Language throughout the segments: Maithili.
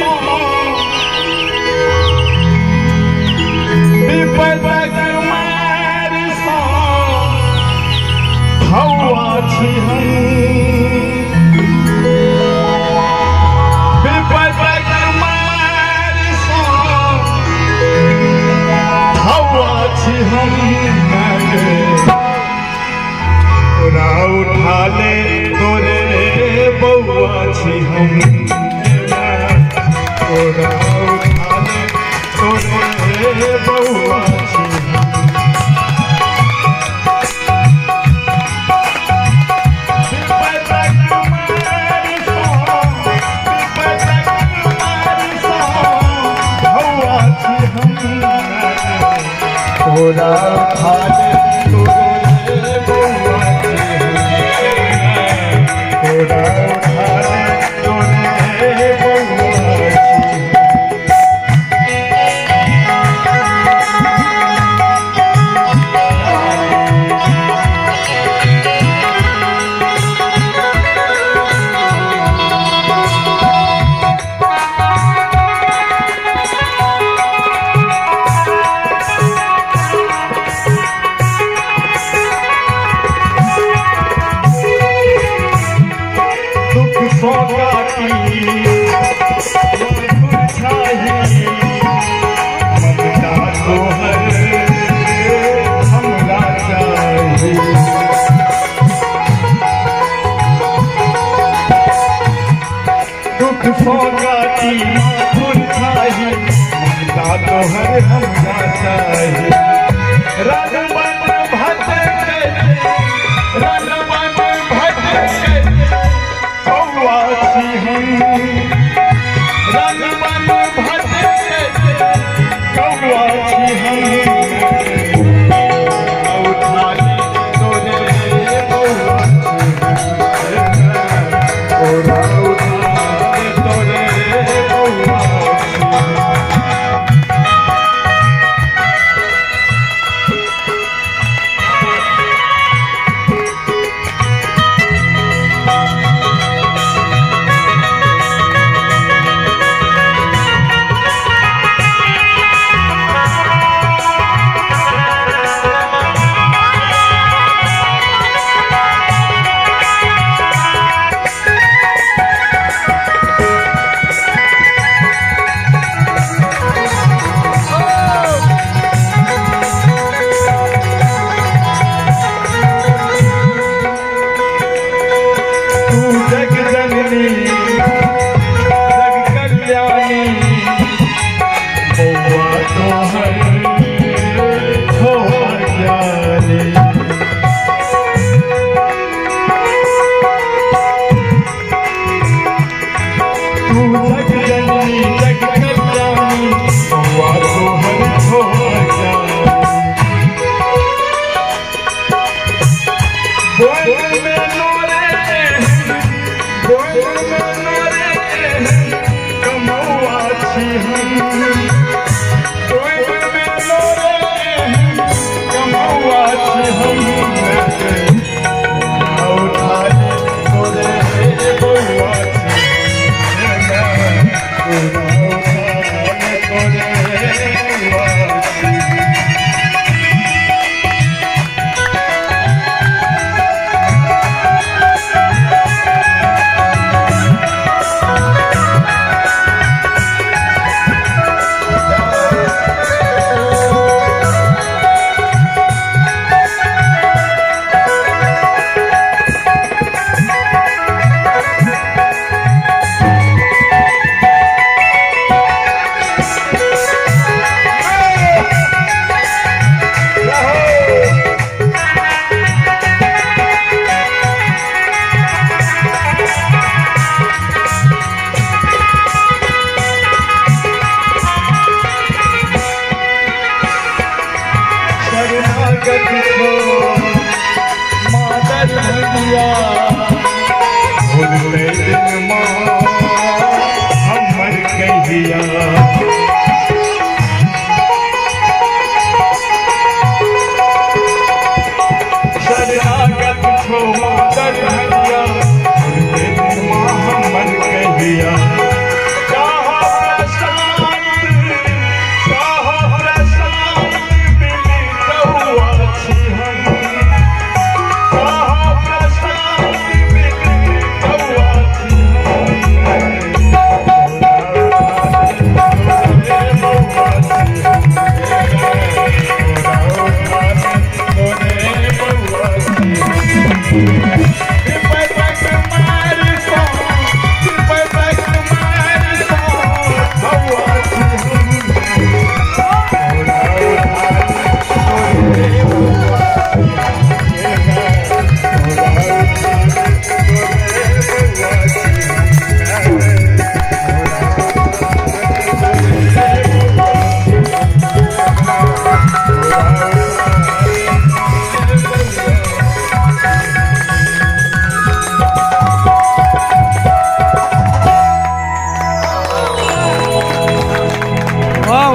सँ विपदक मारि सँ हौआ छी हम विपदक मारि सँ हौआ छी हम तोरा उठा ले तोरे बौआ छी हम तोरा उठा ले तोरे बौआ छी हम विपदक मारि सँ विपदक मारि सँ हौआ छी हम तोरा उठा ले तोरे बौआ छी हम तोरा उठा ले तोरे बौआ छी दुख सौ काटी मधुर छाही ममता तोहर हमरा चाही दुख सौ काटी मधुर छाही ममता तोहर हमरा चाही रघुवन भटके रघुवन भटके कौआ छी हम रघुवन भटके कौआ छी हम उठा ले तोरे बौआ छी हम तोरा उठा ले तोरे बौआ छी हम। तू जग जननी जग कल्याणी बौआ तोहर छोहर ज्ञानी तू जग जननी जग कल्याणी बौआ तोहर छोहर ज्ञानी बोल में नोरे बोल में नोरे कमौआ छी हम बोल में नोरे कमौआ छी हम उठा ले तोरे बौआ छी हम उठा ले तोरे बौआ छी। शरणागत को मादर भैया भूलते दिन माँ हमर कहिया शरणागत छो मादर भैया भूलते दिन माँ हमर कहिया चाहब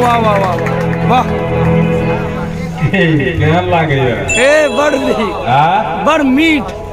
वाह वाह वाह वाह। केहन लागैया? ए, बड़ नीक। आ बड़ मीठ।